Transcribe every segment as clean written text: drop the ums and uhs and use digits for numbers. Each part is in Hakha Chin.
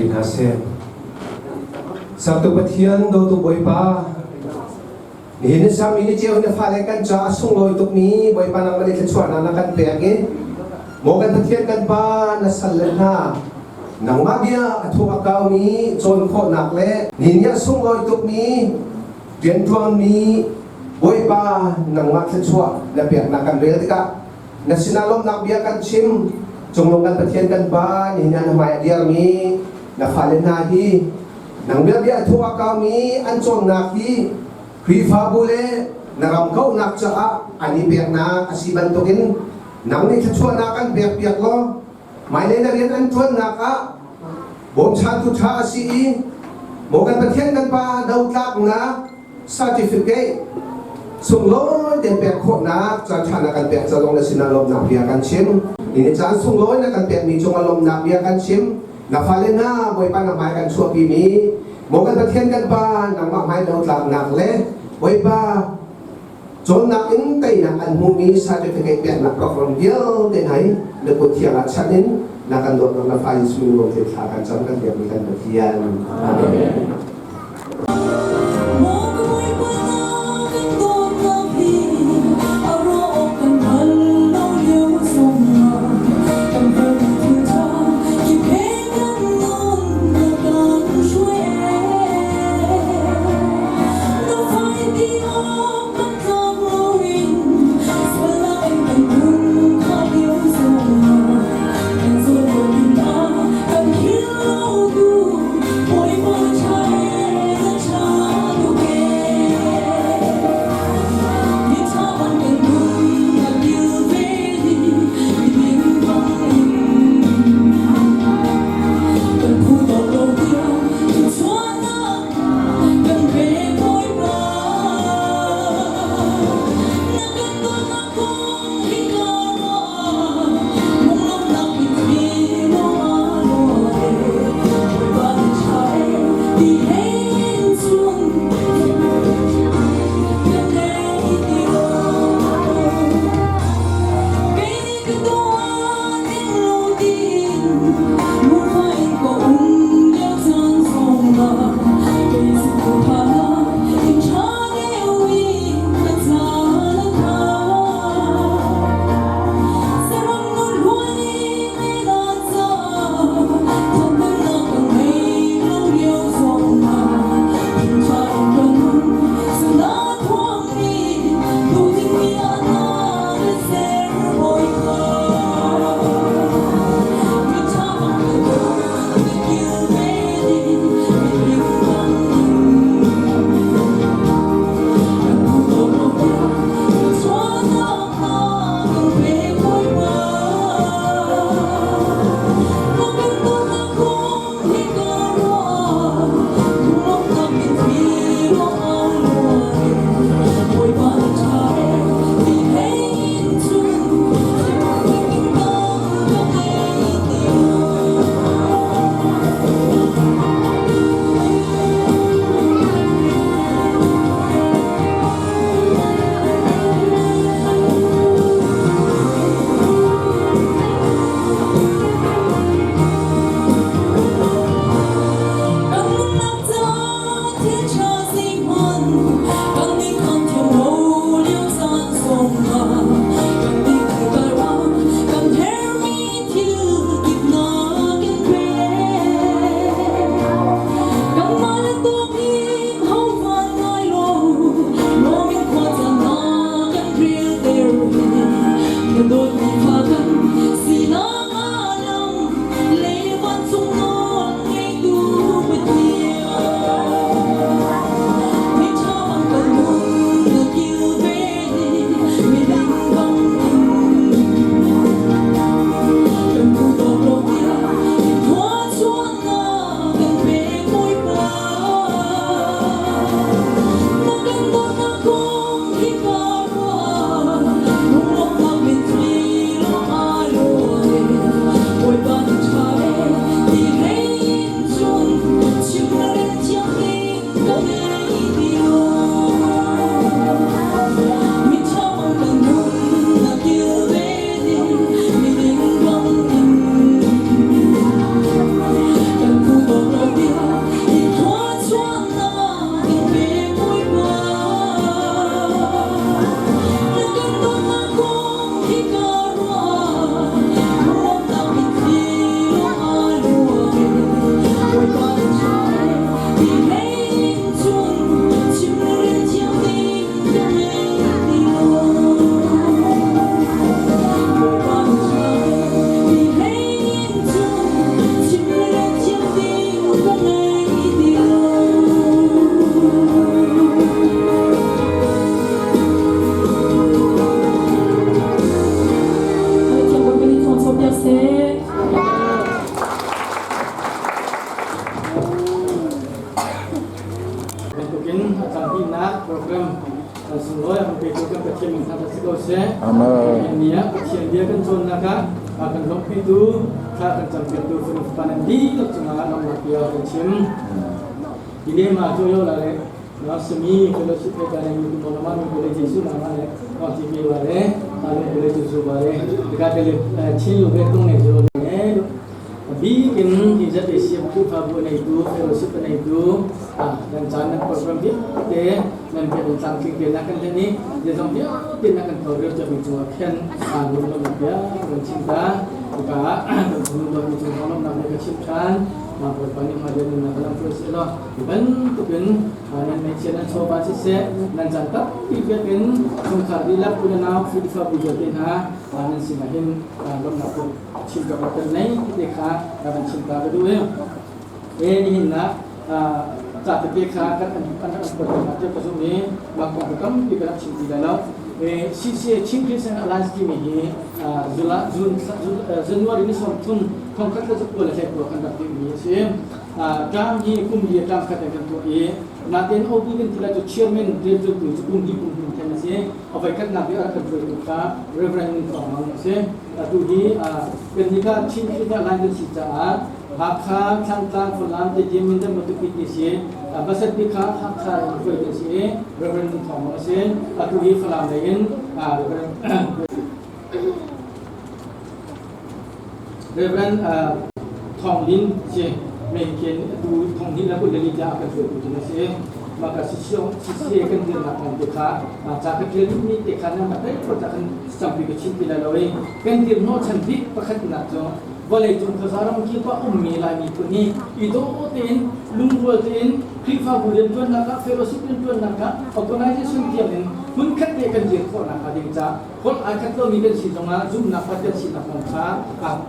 ṭi hna seh. Saktu Pathian dawtu Bawipa, nihin ni sami ni cio na fale kan ca a sunglawi tukmi Bawipa nangmah nih thluachuahnak na kan pek i maw kan Pathian kan Pa na sal le hna nangmah bia a thuk a kaumi cawn khawhnak le nihin ni a sunglawi tukmi rianṭuanmi Bawipa nangmah thluachuah na peknak kan rel tikah na sinah lawmhnak bia kan chim. Cunglung kan Pathian kan Pa, nihin ah na hmai a dirmi na fale hna hi nang bia bia a thuk a kaumi an cawnnak hi Khrihfabu le na ram kauhnak caah an i peknak a si bantukin nang nih thluachuahnak kan pekpiak law hmailei na rian an ṭuannak ah bawmchantu ṭha a si i maw kan Pathian kan Pa dotlaknak certificate sunglawi tein pek khawhnak caanṭha na kan pek ca zong na sinah lawmhnak bia kan chim. Ni caan sunglawi na kan pekmi cungah lawmhnak bia kan chim. Na fale hna Bawipa na hmai kan chuahpimi maw kan Pathian kan Pa nangmah hmai dotlaknak le Bawipa cawnnak in teinak an hmuhmi certificate peknak program vialte hna hi na kut thiang ah chanh in na kan dawtnak na fa Jesuh min lawm te thla kan cam kan biakmi kan Pathian. Amen. nak ah a kan lawmhpitu thla kan campiaktu fanu fapa nan dihlak cungah lawmhnak bia kan chim. Hi ne ma cu yo la le na sami fellowship he kan ni mo lama mi ko le Jesu na ma le ma ti mi wa le ta le ko le Jesu wa le ka te le chin lu be tung ne jo le bi in hi zat e siam khu pha bu nei tu fellowship nei tu kan chan nan program bi te nan pe kan tlang tling te na kan le ni je zong bi te na kan to rel cha mi chunga khen a lung lom bia kan chim ta ka kan lung lom mi chung lom na ka chim than ma Bawipa nih hmailei nunnak lam hruai seh law hi bantukin nan meichia nan chawva siseh nan caan tampi biakinn chungkhar dihlak u le nau Khrihfabu vialte hna nan sinah hin lawmhnak put chim ka kan nei ti te kha ka van chim ta ka duh i e nihin ah ca tete kha kan an an an kuat hna tiah ka zumh i mah kong ka tampi ka rak chim ti lai lo. CCA Chin Christian Alliance timi hi June January ni 30 thongkhat le zakua le hlei kan rak dirhmi a si. Term hi kum li term khat in kan tuah i natin OB kan ti lai cu chairman riantuantu cu kum li kum hnih then a si. A voikhatnak i a rak kan hruaitu kha Reverend Ngun Thawng Mang a si. Atu hi kan hi kha Chin Christian Alliance kan si caah Hakha, Thlangtlang, Falam, Tedim, Mindat, Matupi ti si. Basat bik kha Hakha in hruai kan si i Reverend Ngun Thawng Mang a si. Atu hi Falam lei in Reverend Thawng Lin si Mengken atu thong hnih le 22 tiang a kan hruaitu ding a si. Maka CCA kan dirnak kong te kha ca ka ṭial mi te kha nan rak theih ca kan tampi ka chim ti lai lo i kan dir hnawhchan bik pakhatnak cu vawleicung khuaza ramkip ah ummi Lai miphun hi i dawh tein lungrual tein Khrihfabu rianṭuannak ah fellowship rianṭuannak ah organization tiang in hmunkhat te kan dir khawh nakhnga ding ca holh ai khat lomi kan si zongah zumhnak khat kan sinak kong kha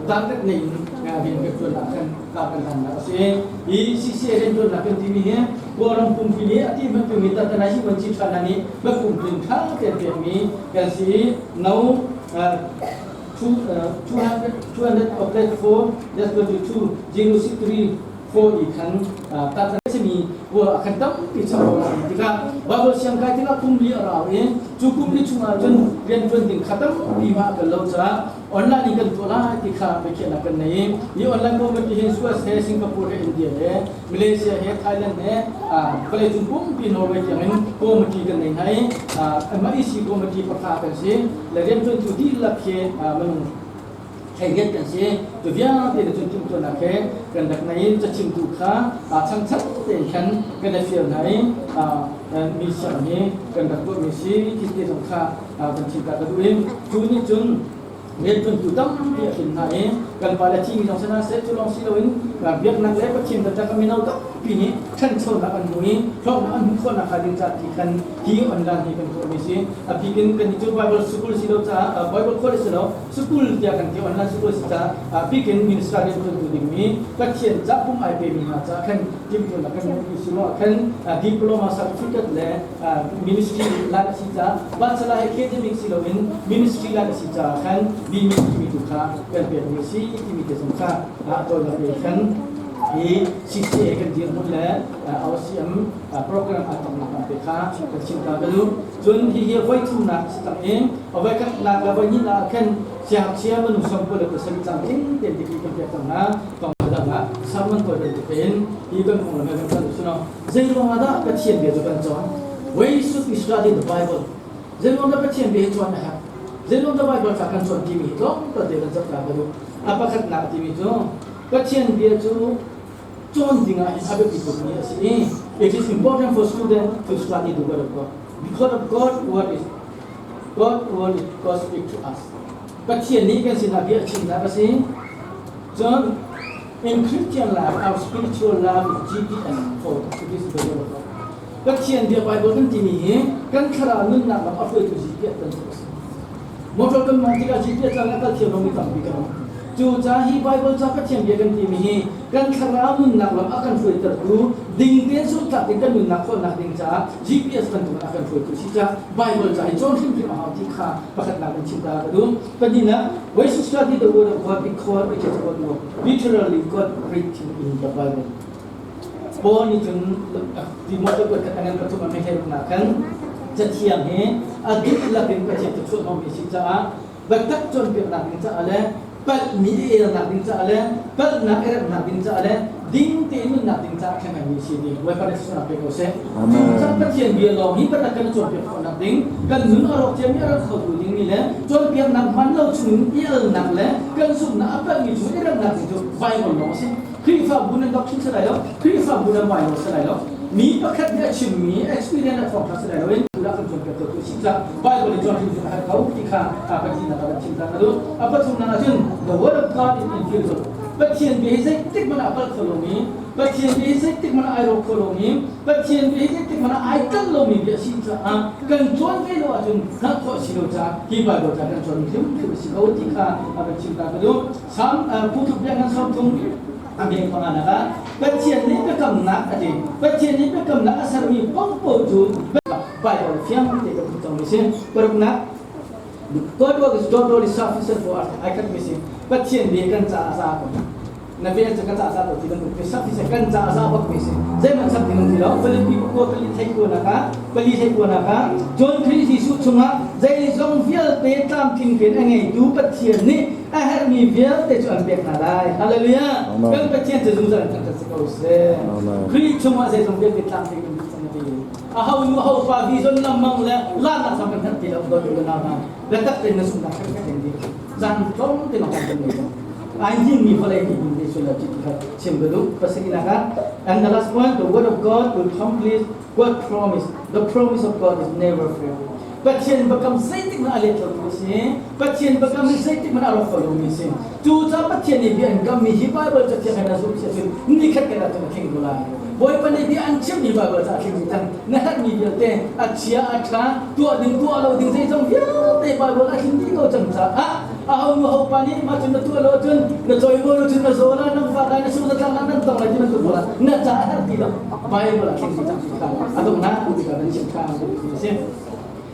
dantat nei in rian kan ṭuannak khan ka kan hlannak a si. Hi CCA rianṭuannak kan timi hi Kawlram pumpi nih a ti bantukmi tatanashi vuanci ṭha hna nih biakum tlin ṭha tein pekmi kan si i no 200 oblate 4 that's 22 063 4 i khan ta simi a khan tampi chap ko lai tikah Bible siang kai tikah kum li a rau i cu kum li chungah cun rian ṭuan ding kha tampi ma kan lo caah online in kan tuah lai ti kha biakhiahnak kan nei i online committee hin US he Singapore he India he Malaysia he Thailand he vawleicung pumpi Norway tiangin committee kan nei hna i MIC committee pakha kan si le rianṭuantu dihlak hi minung thleiriat kan si. Cu vialte na cun timhtuahnak he kan rak nei in cachimtu kha changchat tein khan kan i fial hna i mi siang hi kan rak tuahmi si ti te zong kha kan chim ta ka duh i cu nih cun rianṭuantu tampi a tlin hna i kan pale thimi zong si hna seh cu lawng si loin biaknak le Pathian biatak a mino tampi nih ṭhanchonak an hmu i hlawknak an hmuh khawh nakhnga ding ca ti khan hi online hi kan tuahmi si. A bik in kan cu Bible school si lo caah Bible college si lo school tiah kan ti online school si caah a bik in minister rianṭuantu dingmi Pathian ca pum ai pemi hna caah khan timhtuahnak kan hmuhmi si lo ah khan diploma certificate le ministry line a si caah bachelor academic si loin ministry line a si caah khan bimi timi tu kha kan pekmi a si timi te zong kha a tawinak te khan hi CCA kan dirhmun le OCM program a tongnak lam te kha kan chim ta ka duh. Cun hihi voi thumnak a si cang i a voi khatnak le voi hnihnak ah khan siangngakchia minung 97 cang tling tein degree kan pek cang hna. Tong dang ah sermon tawi bantuk tein hi kan konglam he kan kan suno. Zei ruangah dah Pathian bia cu kan cawn? Why should we study the Bible? Zei ruang dah Pathian bia hi cawn a herh? Zei ruang dah Bible ca kan cawn timi hi tlawmpal te kan zoh ta ka duh. A pakhatnak timi cu Pathian bia cu cawn ding ah hin a biapi tukmi a si i it is important for student to study the word of God because of God word is God word is God speak to us. Pathian nih kan sinah bia a chimnak a si. Cun in Christian life our spiritual life is GPS for it is the word of God. Pathian bia Bible kan timi hi kan thlarau nunnak lam a hruaitu GPS bantuk a si. Motor kan mawngh tikah GPS lang a kal thiam lomi tampi kan um. Cu ca hi Bible ca Pathian bia kan timi hi kan thlarau nunnak lam a kan hruaitertu ding tein zumhtlak in kan nunnak khawhnak ding caah GPS bantuk in a kan hruaitu si caah Bible ca hi cawn hrimhrim a hau ti kha pakhatnak in chim ta ka duh. Pahnihnak, we should study the word of God because it is God word. Literally God written in the Bible. Paul nih cun Timote kuat khat ngan pathum a meheh nak khan cathiang hi a dihlak in Pathian thuchuah hnawhmi a si caah. Biatak cawnpiaknak ding caah le palhmi i elnak ding caah le palhnak i remhnak ding caah le ding tein nunnak ding caah thleng mi si ding Bawipa nih sunak pe ko seh. Cucaah Pathian bia lawng hi biatak kan cawnpiak khawhnak ding, kan nun a rawk ciami a rawk khotu ding mi le cawnpiaknak hman lo chung i alnak le kan zumhnak a palhmi chung i remhnak ding cu Bible lawng a si. Khrihfabu nan doctrine si lai lo, Khrihfabu nan Bible si lai lo. Mi pakhat nih a chimmi experience a thawngṭha si lai lo in tuah kan cawnpiak tu si cah Bible in cawn hrimhrim a herh ko ti kha a pahnihnak ah kan chim ta ka duh. A pathumnak ah cun the word of God is infallible. Pathian bia hi zeitik hmanh ah a palh kho lomi, Pathian bia hi zeitik hmanh ah ai rawk kho lomi, Pathian bia hi zeitik hmanh ah ai tlanh lomi bia a si caah kan cawn ve lo ahcun hngalh khawh a si lo caah hi Bible ca kan cawn hrimhrim a si ko ti kha a van chim ta ka duh. Sam Phungthluk bia ngan 30 a beng panganak ah Pathian nih biakamnak a ti. Pathian nih biakamnak a sermi paohpaoh cu Bible fiang te kan hmuh cangmi si. Paruknak, God work is totally sufficient for us. Ai khat mi si. Pathian bia kan caah a za ko. Na vel cu ka caah za ko ti bantuk mi sufficient kan caah za bak mi si. Zeihmanh chap ding ti lo. Philippi pakua pali thei kuanak ah pali thei kuanak ah John Khrih Jesuh chungah zeizong vialte tlamtling tein a ngeitu Pathian nih a herhmi vialte cu an pek hna lai. Hallelujah. Kan Pathian cu zungzal in thangṭhat si ko seh. Khrih chungah zeizong vialte tlamtling in dih cang a ti. A ho nu ho pa vision lamang le lannak zong kan herh ti lo dawt u nau hna. Biatak tein na sungnak khat khat in di. Caan tlawm te lawng kan ngei cang. Ai hin mi vawlei nih hin Jesuh le ti kha chim ka duh. Pasarihnak ah, and the last one, the word of God will complete God promise. The promise of God is never fail. Pathian biakam zeitik hmanh a let lotu a si. Pathian biakam hi zeitik hmanh a rawk kho lomi a si. Cucaah Pathian nih bia an kammi hi Baibal cathiang he na zumh si ahcun nikhat khat ahcun a tling ko lai. Bawipa nih bia an chimmi Baibal ca a tling dih cang. Na herhmi vialte a chia a ṭha, tuah ding tuah lo ding zeizong vialte Baibal a tling dih ko cang caah aho nu ho pa nih mah cun na tuah lo ahcun na cawimawi cun na zaw lai, nan fak lai, na sung na tlang lai, nan tong lai ti bantuk pawl ah na ca a herh ti lo. Bible ah tling dih cang ti kha a donghnak ti kha kan chim ṭhan ti a si.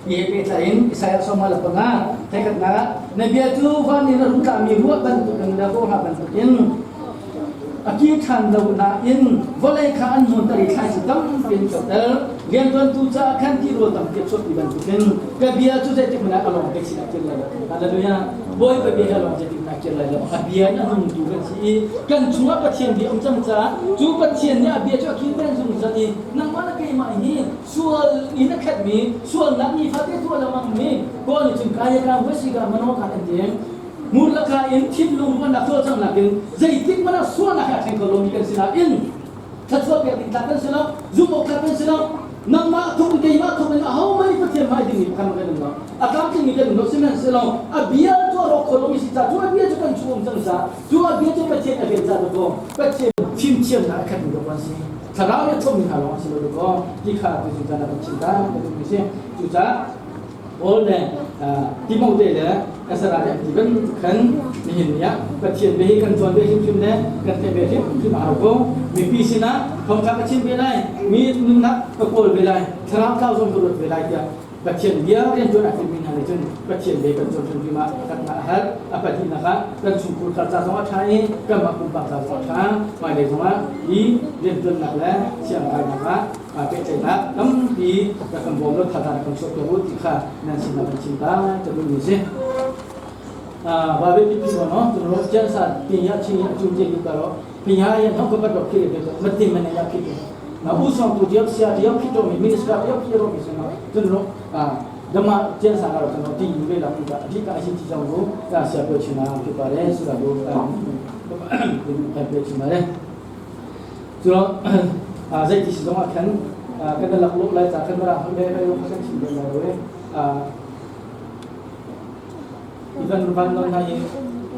Hi he pehtlai in Isaiah 55 theikhatnak ah na bia cu van in a rung tlami ruah bantukin le hawhra bantukin a kir ṭhan lo nain vawlei kha an hmunter i thlaici tampi an coter. Rianṭuantu caah khan tirawl tampi a chuahpi bantukin ka bia cu zeitik hmanh ah a lawng pek sinah kir lai lo. Hallelujah. Bawipa bia hi a lawng zeitik hmanh ah kir lai lo. A bia in a nungtu kan si i kan chungah Pathian bia um cang caah cu Pathian nih a bia cu a kilven zungzal i nangmah le keimah hi sual in a khatmi sualnak nifate tuah lengmangmi Paul nih cun kaya ka huasi ka mano ka kan ti mur laka in thinlung ruahnak cawlcanghnak in zeitik hmanh ah sualnak he a thleng kho lomi kan si nain thluachuah pek ding tlak kan si lo, zumh awk tlak kan si lo. Nangmah thuk in keimah thuk in ahohmanh nih Pathian hmai dingmi pakhat kan um lo, a tlamtlingmi kan um lo. Sihmanhsehlaw a bia cu a rawk kho lomi si caah cu a bia cu kan chung um cang caah cu a bia cu Pathian a rian caah dakaw Pathian fimthiamnak a khatmi dakaw an si, thlarau nih a thawhmi hna lawng an si lo dakaw ti kha tu zungzal ah kan chim ta ka duhmi si. Cucaah Paul le Timote le Ezra nih an ti bantuk khan nihin ni ah Pathian bia hi kan cawn ve hrimhrim le kan theih ve hrimhrim a hau ko. Mipi sinah thawngṭha ka chim ve lai, mi nunnak ka kawl ve lai, thlarau tlau zong ka ruat ve lai tiah Pathian bia rianṭuan a timmi hna nih cun Pathian bia kan cawn hrimhrim ah pakhatnak a herh. A pahnihnak ah kan chungkhur thar ca zong a ṭha i kanmah pumpak ca zong a ṭha. Hmailei zongah hi rianṭuannak le siangkainak ah pehtlaihnak tampi rak kan bawm law thazaang rak kan chuahter u ti kha nan sinah kan chim ta ka duhmi a si. Ba be pi pi no tu ro jan sa ti ya chi ya chu je ni ka ro pi ya yan hong ko pat ro khi le ma tin man ya khi na u song tu diak sia diak khi to mi minister diak khi ro mi se no tun ro dama jan sa ka ro no ti yu le la ku ka adi ka si ti jong ru ka sia ko china ki pa re su la bu ka ka pe china re. Cu zeiti si zong ah khan kan i laklawh lai ca khan mirang holh le lai kan chim bal lai lo i even van non hna i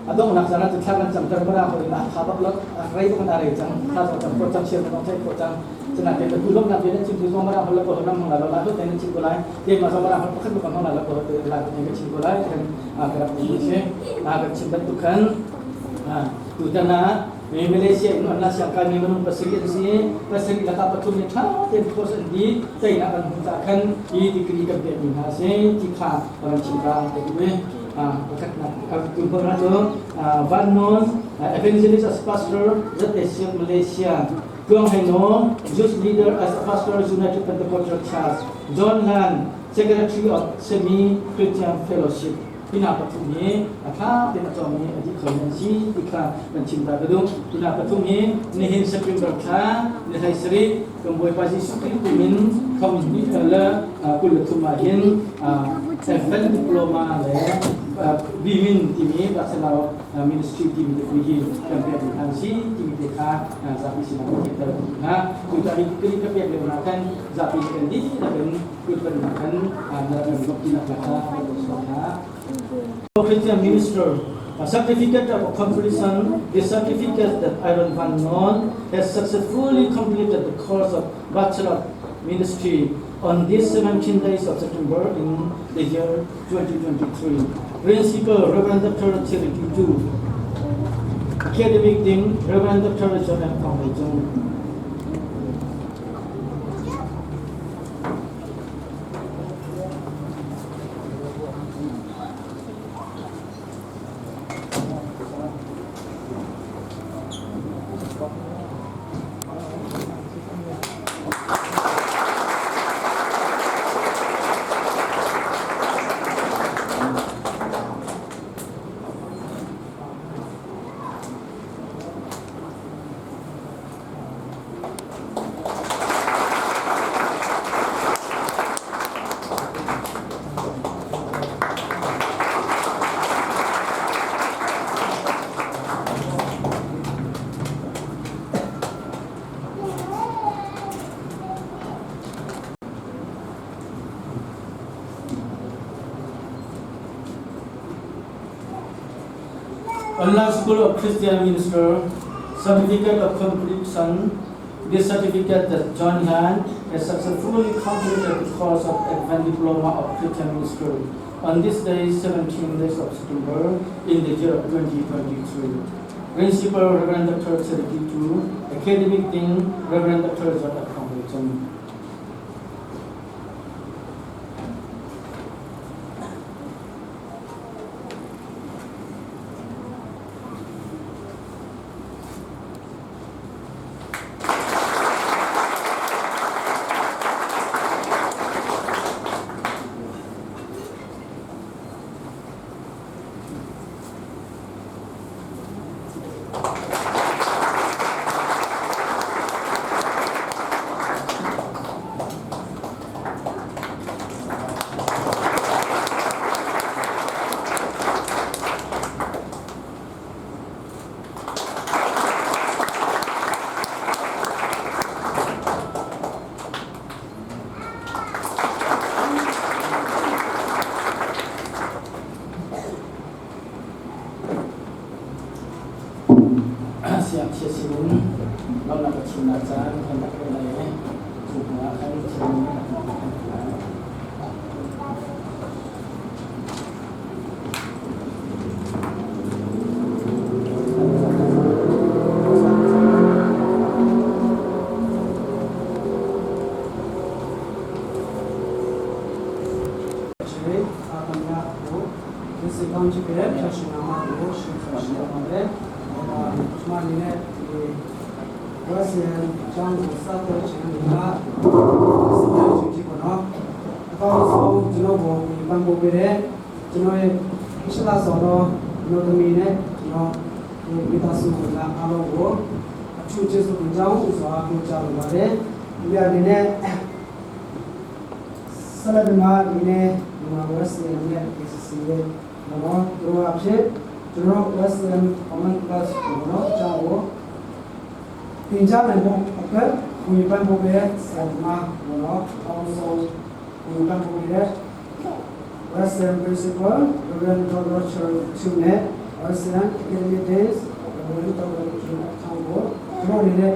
a donghnak caan ah cun thla kan camter mirang holh in a tha bak lo, a rei bak in a rei cang, thla zong cam khawh cang, sian zong theih khawh cang. Cunain te tu lawmhnak bia nan chim tu zong mirang holh le kawl holh nan hmang lai lo, lai holh te nan chim ko lai, keimah zong mirang holh pakhat bak hmang lai lo, kawl holh te lai te kan chim ko lai kan ka rak ti si. Kan chim bantuk khan tutan ah Mi Malaysia in an siangkai mi minung pasarih an si i pasarih lakah pathum nih ṭha tein course an dih, teinak an hmuh caah khan hi degree kan pekmi hna a si ti kha ka van chim ta ka duh i pakhatnak tu hmun ah cu Van Nawn, evangelist as pastor ZAC Malaysia, Tluang Hai Nawn, youth leader as a pastor United Pentecostal Church, John Lan, secretary of Semi Christian Fellowship. Hi hna pathum hi a ṭha tein a cawngmi a dih kho nan si ti kha kan chim ta ka duh. Hi hna pathum hi nihin September thla ni 17 kan Bawipa Jesuh Khrih kum in thong hnih le 23 ah hin Advent Diploma le Bimin timi Bachelor Ministry timi te hi kan pek mi hna si timi te kha zapi sinah kan theihter hna. Cucaah hi ka pek lio hna khan zapi kan dihlak in kutbannak khan na rak kan tinak la kha kan chuak hna. Christian minister, a certificate of completion, the certificate that Iron Van Non has successfully completed the course of Bachelor Ministry on this 17 days of September in the year 2023. Principal Reverend Dr. Charity Tu, Academic Dean Reverend Dr. John M. Thong Lei Cung. Allah School of Christian Minister Certificate of Completion. This certificate that John Han has successfully completed the course of Advanced Diploma of Christian Ministry on this day, 17 days of September, in the year of 2023. Principal Reverend Dr. Charity Tu, Academic Dean Reverend Dr. John F. Congregation. Siangchia sinin lawmhnak ka chimnak caan kan rak pe lai i cu hnuah khan thilmi a kan kan lai. ဒီကောင်းချစ်တဲ့ဖျက်ရှင်နာမကိုရှိရှိပါတယ်။အဲဒါကျွန်မအနေနဲ့ဒီ Western ကျောင်းကိုစတဲ့ချိန်ကစတဲ့ချိန်ဖြစ်ပေါ့နော်။အကောင်းဆုံးကျွန်တော်ကိုပံ့ပိုးပေးတဲ့ကျွန်တော်ရဲ့ရှိလာဆောင်တော့ကျွန်တော်သမီးနဲ့ကျွန်တော်ဒီမိသားစုကအားလုံးကိုအထူးကျေးဇူးတင်ကြောင်းဥစွာပြောကြားလိုပါတယ်။ဒီအနေနဲ့ဆက်လက်ဒီမှာဒီနေ့မြန်မာ Western နဲ့ KCC ရဲ့နော်တို့အဖြစ်ကျွန်တော် Western Common Class ကိုနော်အကြောင်းကိုသင်ကြားနိုင်ဖို့အတွက်ကိုပန်ဖို့ပဲဆရာမနော်အောင်ဆုံးကိုပန်ဖို့ပဲ Western Principal Reverend Dr. Chu နဲ့ Western Academy Days Reverend Dr. Chu အကြောင်းကိုကျွန်တော်အနေနဲ့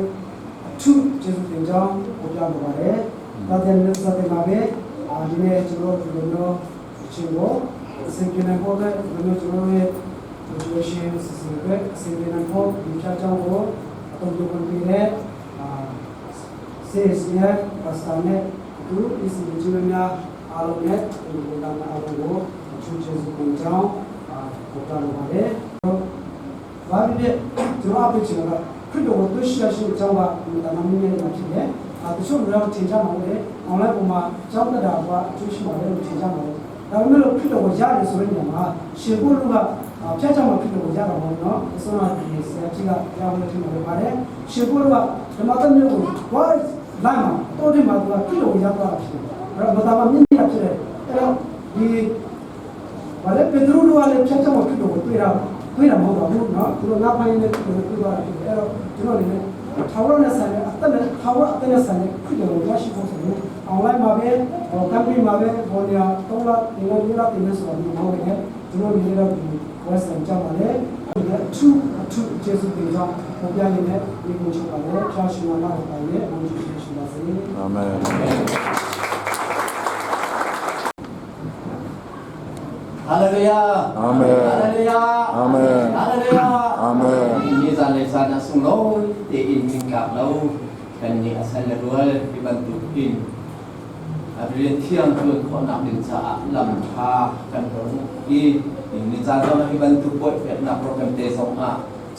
အထူးကျေးဇူးတင်ကြောင်းပြောပြလိုပါတယ်။ဒါတဲ့နေ့စတဲ့မှာပဲအာဒီနေ့ကျွန်တော်ဒီလိုမျိုးအချိန်ကိုအဆင်ပြေနိုင်ဖို့အတွက်ဒီလိုမျိုးကျွန်တော်ရဲ့ motivation စီစဉ်အတွက်အဆင်ပြေနိုင်ဖို့ဒီဖြတ်ကြောင်းကိုအသုံးပြုခွင့်ပေးတဲ့အာ CSF pastor နဲ့သူ ECG များအားလုံးနဲ့ဒီလိုတာအားလုံးကိုအထူးကျေးဇူးတင်ကြောင်းအာပြောပြလိုပါတယ်။ဘာဖြစ်ကျွန်တော်အပြစ်ချင်တော့ခရစ်တော်ကိုတွေ့ရှိရရှိအကြောင်းကဒီတာမမင်းရဲ့မှာဖြစ်တယ်။အာတချို့လူတွေထင်ကြမှာလေ online ပေါ်မှာကျောင်းတက်တာကအကျိုးရှိပါတယ်လို့ထင်ကြမှာလေ။ ဒါပေမဲ့လို့ခရစ်တော်ကိုရတယ်ဆိုတဲ့နေရာမှာရှင်ပုလုကဖျက်ချောင်းမှာခရစ်တော်ကိုရတာမဟုတ်နော်အစွမ်းအဒီဆရာကြီးကတရားဝင်ထင်မှာပါတယ်ရှင်ပုလုကဓမ္မတမျိုးကိုဝါလာမှာတော်တယ်မှာသူကခရစ်တော်ကိုရသွားတာဖြစ်တယ်အဲ့တော့မတာမမြင့်မြတ်ဖြစ်တယ်အဲ့တော့ဒီဘာလဲပေတရုတို့ကလည်းဖျက်ချောင်းမှာခရစ်တော်ကိုတွေ့တာတွေ့တာမဟုတ်ပါဘူးနော်သူတို့ငါဖိုင်းနဲ့ခရစ်တော်ကိုတွေ့သွားတာဖြစ်တယ်အဲ့တော့ကျွန်တော်အနေနဲ့ထာဝရနဲ့ဆိုင်တဲ့အသက်နဲ့ထာဝရအသက်နဲ့ဆိုင်တဲ့ခရစ်တော်ကိုရရှိဖို့ဆိုရင် online မှာပဲဟို company မှာပဲဘောနေရာ3လဒီလိုမျိုးလာတင်နေဆိုတော့မဟုတ်ဘူးねကျွန်တော်ဒီနေ့တော့ဒီ website ကြောက်ပါလေဒီအထူးအထူးကျေးဇူးတင်ကြောင်းပေါ်ပြရင်းနဲ့ဒီကိုချုပ်ပါလေဖျားရှင်လာတော့ပါရဲ့အဘုရားရှင်ရှိပါစေ အာမင် ဟာလေလုယာ အာမင် ဟာလေလုယာ အာမင် ဟာလေလုယာ အာမင် Ni zan le san sung lo te in min kap lo kan ni asal le rual ti ban tu in เรียนเที่ยงคืนขอนักดินสะลำพากันตรงอีนิจารก็ให้บรรทุกบทแบบนักโปรแกรมเตสองอ่ะ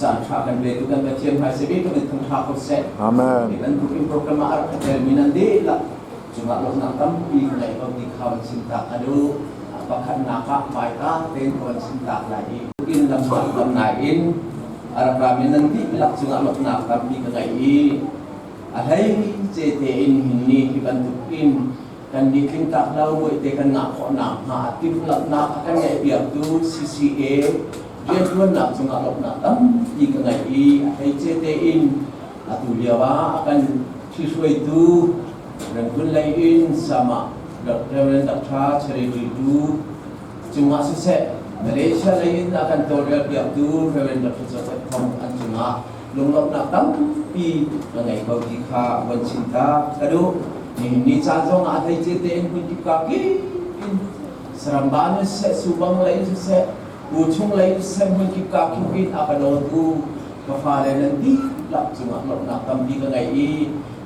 จานชากันเลยทุกกันมาเทียมไฮเซบีก็เป็นทั้งชาเขาเสร็จ အာမင် บรรทุกอินโปรแกรมอะไรเทอร์มินันดีละจุงละลงนักตั้มปีไหนก็มีคำสินตากดูประคันนักไปตาเป็นคนสินตากไหลอินลำบากลำไหนอินอารามินันดีลักจุงละลงนักตั้มปีไหนอีอะไรเจเตอินหินนี่ที่บรรทุกอิน kan ni kin tak lau boi te kan ngah kho na ha tim lap na kan ngai biak tu CCA rian tuan nak chunga lop na tam i ka ngai i hei che te in atu liawa akan thi suai tu rang kun lai in sama Dr. Reverend Dr. Charity tu chunga se se Malaysia lai in akan torial biak tu Reverend Dr. Joseph Thong an chunga lung lop na tam pi ka ngai ko ti kha wan chin ta ka du ni ni cha zong a thai che te in kun ki ka ki in saramban se subang lai se u chung lai se mun ki ka ki kin a ka lo tu ka fa le nan di lak chunga lop na tam pi ka ngai i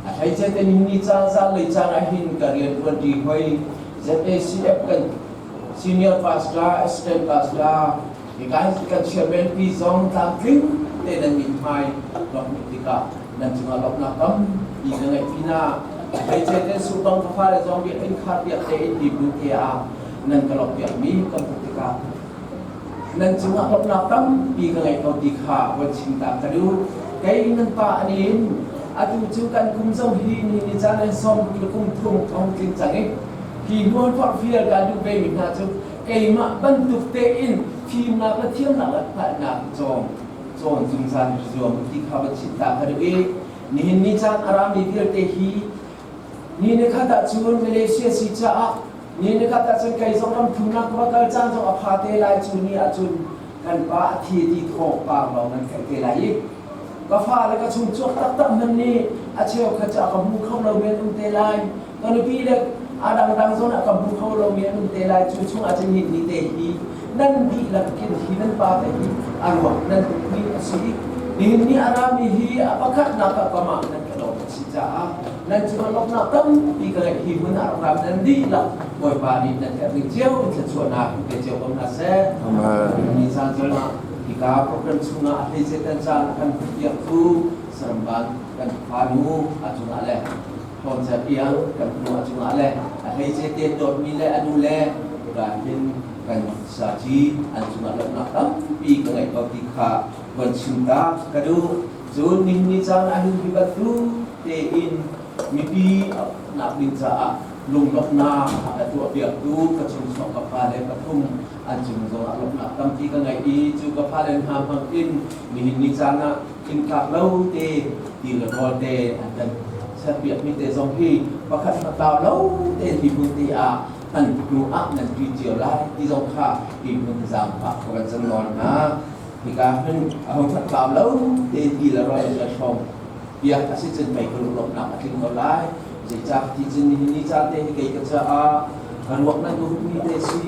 a thai che te ni ni cha za lai cha na hin ka rian tuan ti hoi ZACF kan senior pastor assistant pastor ဒီကkan chairman pi zong tam tling te nan min mai lok mi tika nan chunga lok na tam pi ka ngai pi na ไอเจเตสุบังฟ้าและจองเบียอินขาดเบียเตอินดีบุเทียนั่นก็หลอกเบียมีกับปุติกานั่นจึงว่าหลบหลับตั้มปีกันไงเขาตีขาวันชิงตามกระดูไกนั่นป่าอันนี้อาตูจูกันคุมทรงฮีนี่นี่จานนั้นซอมคุมทุ่งทองจริงจังเองฮีนวลฟอดเฟียการดูเบมินาจุไกมาบรรทุกเตอินทีมนักเที่ยวนักผ่านนักจองจองจุงซานรวมที่ข้าวันชิงตามกระดูนี่นี่จานอารามดีเดียเตฮี ni ne khata chun Malaysia si cha a ni ne khata chun kai zong ram thum nak wa kal chan zong a pha te lai chu ni a chun kan pa thi ti thok pa lo nan kai te lai ka fa le ka chung chok tak tak nan ni a cheu kha cha ka mu khong lo men um te lai ka nu pi le a dang dang zon a ka mu khong lo men um te lai chu chung a chen ni ni te hi nan bi la kin hi nan pa te hi a ruak nan ni a si ni ni arami hi a pakhat na ka pa ma nan ka lo si cha a นั่นจึงลบหน้าตั้มปีกระไรที่มันอารมณ์นั้นดีละบอยปานีนั่นแค่เป็นเจ้าจะชวนนาเป็นเจ้าของนาเซ่ အာမင် มีจานจละที่กาโปรแกรมชุงอาเฮเจตันจานกันเปียกตูสรัมบันกันฟานูอาจุงอะไรทอนจะเอียงกันนูอาจุงอะไรเฮเจเตดมีเลอนุเลกันเป็นกันสาจีอันจุงอะไรนักตั้มปีกระไรก็ที่ขาวันชิมตากระดูจูนนินิจานอาหิบิบัตุเตอิน มีปีนักบินจะลุงลบนาตัวเปียกดูกระชุมสองกับพาเลปทุมอันจุงจงลบนาตั้มที่กันไงอีจูกับพาเลนหามหังอินมีนิจานะอินกากเล่าเตตีละรอเตอันนั้นสัตเปียกมีเตซองพี่ประคัดมาตาวเล่าเตที่มุตีอาอันนูอักนั่นที่เจียวไล่ที่ซองข้าที่มุนจามปะกันจำนอนนะที่การขึ้นเอาขัดตาวเล่าเตตีละรอจะชม biak asi chen mai ko lok nak ating ko lai je cha ti chen ni ni cha te ni kai ka cha a kan wak na du ni te si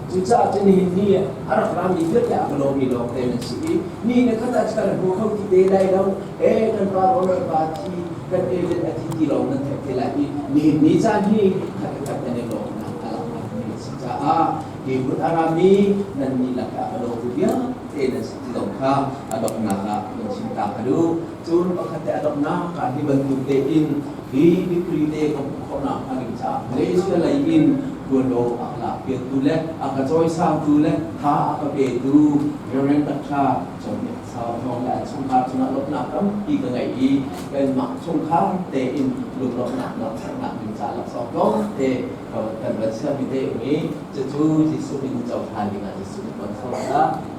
chu cha chen ni ni arak ram ni te ka lo mi lo te na si ni ne khata cha kan bu khau ti te lai lo e kan pa ro lo pa thi kan e le a thi ti lo nan the te lai ni ni cha ni khat khat te ne lo na ala ni si cha a ti put arami nan ni la ka lo ku bia te na si ti lo kha adok na ka nan chin ta ka du จูนปกติอดอกนาการที่บรรทุกเตอินฮีดิกรีเตของขนาดอันนี้จ้าเลเซียไลอินตัวโลอักล lak piaktu le a ka cawisangtu le tha a ka petu Reverend Dr. John Sau Thawng le an chungkhar cungah lawmhnak tampi ka ngei i kanmah chungkhar tein lunglawmhnak nawlchaknak ding ca laksawng tlawmte kan van siami te um i cucu Jesuh min cohlan dingah Jesuh nih kan sawm.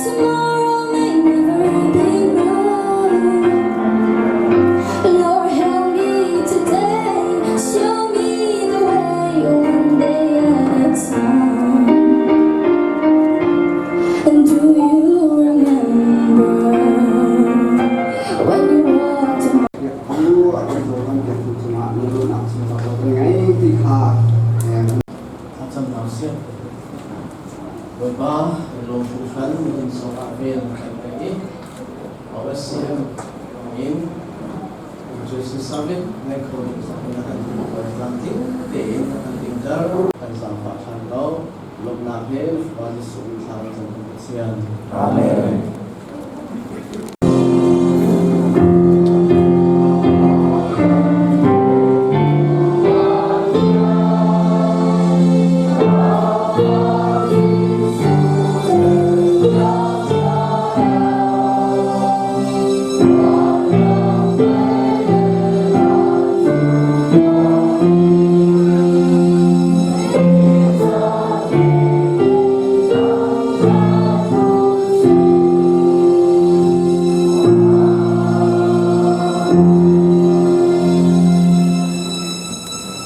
Tomorrow may never be mine. Lord, help me today. Show me the way, one day at a time. And do you remember when you walked on? Cu a kan zaw kan pektu cungah lungruhnak chim bak lo kan ngei ti kha Thlacam hna usih. Bawipa, lawm hringhran nihin zongah vel na kan pek i OSCM in Jesu service ngai kho ding zong in na kan tuah tlamtling tein na kan dingter kan zaangfah ṭhan ko. Lawmhnak he Fapa Jesuh in thla kan cam kan Pathian. Amen.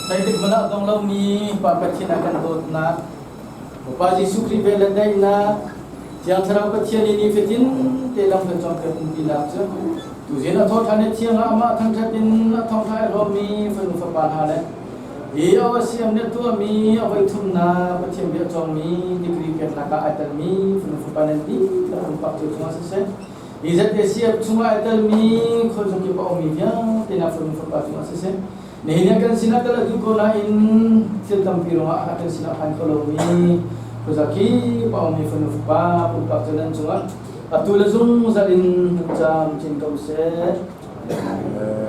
Zeitik hmanh ah dong lomi Pa Pathian a kan dawtnak, Bawipa Jesuh Khrih vel le daihnak, Thiang Thlarau Pathian i nifatin te lam kan cawnpiak umpinak cu tuzing a thawhṭhan i thiang ah amah thangṭhat in a thawngṭha ai hlawmmi fanu fapa hna le hi OSCM nih a tuahmi a voithumnak Pathian bia cawngmi degree peknak ah ai telmi fanu fapa nan dihlak pumpak cio cungah siseh hi ZACF chungah ai telmi khuazung kip a ummi vialte na fanu fapa cungah siseh nihin ah kan sinah tel a duh ko nain thil tampi ruangah kan sinah phan kho lomi khuazakip a ummi fanu fapa pumpak cu nan cungah atu le zungzal in cam chin ko seh. Amen.